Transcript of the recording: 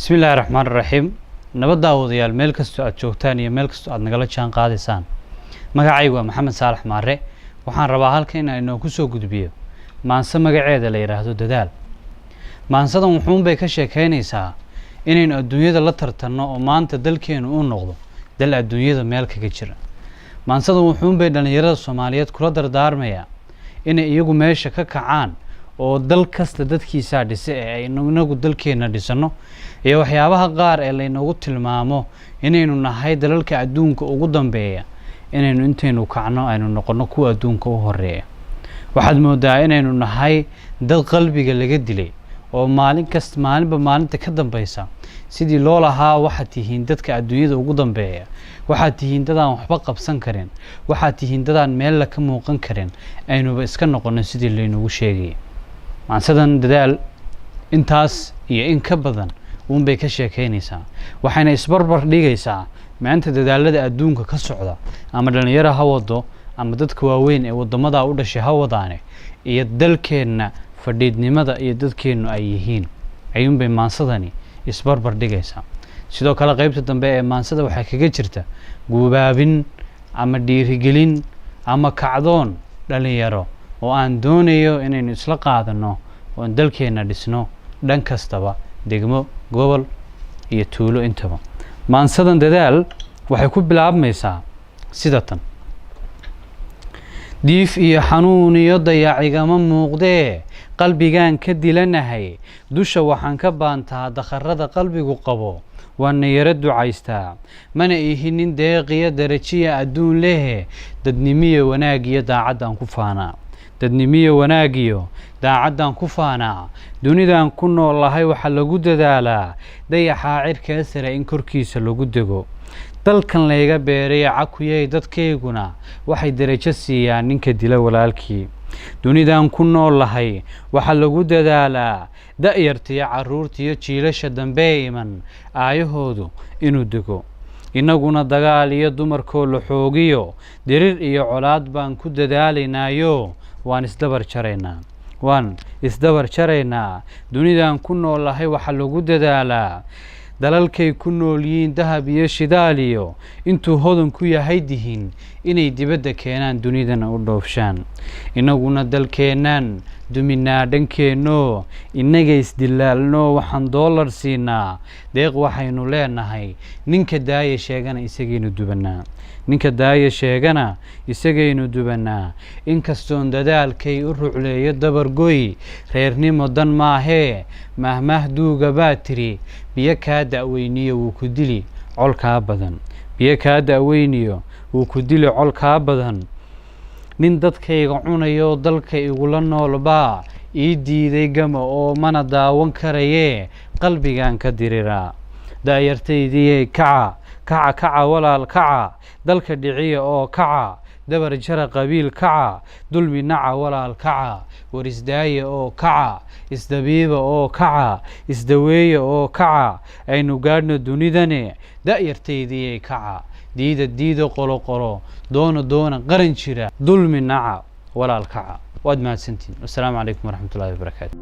Bismi illaahi raxmaan raxiim. Nabad daawadayaal, meel kastoo aad joogtaan iyo meel kastoo aad nagala jaan qaadaysaan. Magacaygu waa Maxamed Saalax Maare. Waxaan rabaa halkan in aynoo soo gudbiyo maanse magaceeda la yidhaahdo Dadaal. Maansadan wuxuunbay ka sheekeynaysaa inaynu adduunyada la tartanno oo maanta dalkeenu uu noqdo dal adduunyada meel kaga jira. Maansadan wuxuunbay dhallinyarada Soomaaliyeed kula dardaarmayaa inay iyagu meesha ka kacaan oo dal kasta dadkiisaa dhise ee aynu inagu dalkeenna dhisano, iyo waxyaabaha qaar ee laynoogu tilmaamo inaynu nahay dalalka adduunka ugu dambeeya, inaynu intaynu kacno aynu noqonno kuwa adduunka u horeeya. Waxaad moodaa inaynu nahay dad qalbiga laga dilay oo maalin kasta, maalinba maalinta ka dambeysa, sidii loo lahaa waxaad tihiin dadka adduunyada ugu dambeeya, waxaad tihiin dadaan waxba qabsan karin, waxaad tihiin dadaan meel la ka muuqan karin, aynuba iska noqono sidii laynagu sheegayay. Maansadan Dadaal intaas iyo in ka badan uunbay ka sheekeynaysaa, waxayna isbarbar dhigaysaa maanta dadaalada adduunka ka socda, ama dhalinyaro ha wado ama dadka waaweyn ee waddamadaa u dhashay ha wadaane, iyo dalkeenna fadhiidnimada iyo dadkeennu ay yihiin ayuunbay maansadani isbarbar dhigaysaa. Sidoo kale, qeybta dambe ee maansada waxaa kaga jirta guubaabin ama dhiirigelin ama kacdoon dhalinyaro oo aan doonayo inaynu isla qaadano oon dalkeenna dhisno dhan kastaba, degmo, gobol iyo tuulo intaba. Maansadan Dadaal waxay ku bilaabmaysaa sida tan: Diif iyo xanuun iyo dayac igama muuqdee, qalbigaan ka dilanahay. Dusha waxaan ka baantaa dakharada qalbigu qabo, waana yaro ducaystaa. Mana ihi nin deeqiyo darajiya adduun lehe, dadnimiyo wanaagiyo daacaddaan ku faanaa, dadnimiyo wanaagiyo daacaddaan ku faanaa. Dunidan ku noolahay waxaa lagu dadaalaa dayaxaa cirkaa sare in korkiisa lagu dego. Dalkan layga beeray cakuyay, dadkayguna waxay derajo siiyaan ninka dila walaalkii. Dunidan ku noolahay waxaa lagu dadaalaa da'yartiyo carruurtiyo jiilasha dambe iman aayahoodu inuu dego. Innaguna dagaal iyo dumarkoo la xoogiyo, dirir iyo colaad baan ku dadaalaynaayo, waan isdabar jaraynaa, waan isdabar jaraynaa. Dunidan ku noolahay waxaa lagu dadaalaa dalalkay ku nool yihiin dahab iyo shidaal iyo intuu hodan ku yahay dihin inay dibadda keenaan, dunidana u dhoofshaan. Innaguna dalkeennaan duminaa dhankeenno, innaga isdilaalno, waxaan doolar siinaa deeq waxaynu leenahay. Ninka daaya sheegana isagaynu dubanaa, ninka daaya sheegana isagaynu dubanaa. Inkastoon dadaalkay u rucleeyo dabargoy, reernimo dan maahee. Mahmah duuga baa tiri: biyo kaa da'weyniyo wuu ku dili colkaa badan, biyo kaa da'weyniyo wuu ku dili colkaa badan. Nin dadkayga cunayo, dalka igula noolbaa ii diiday gama oo mana daawan karayee, qalbigaan ka diriraa. Da'yartaydiyey, kaca, kaca, kaca walaal, kaca, dalka dhiciya oo kaca, dabar jara qabiil, kaca, dulmi naca walaal, kaca, war isdaaya oo kaca, isdabiiba oo kaca, isdaweeya oo kaca, aynu gaadhno dunidane. Da'yartaydiyey, kaca, diida, diida qolo qolo, doona, doona qaran jira, dulmi naca walaal, kaca. Waad mahadsantihin. Wassalaamu calaykum waraxmatullahi wabarakaatu.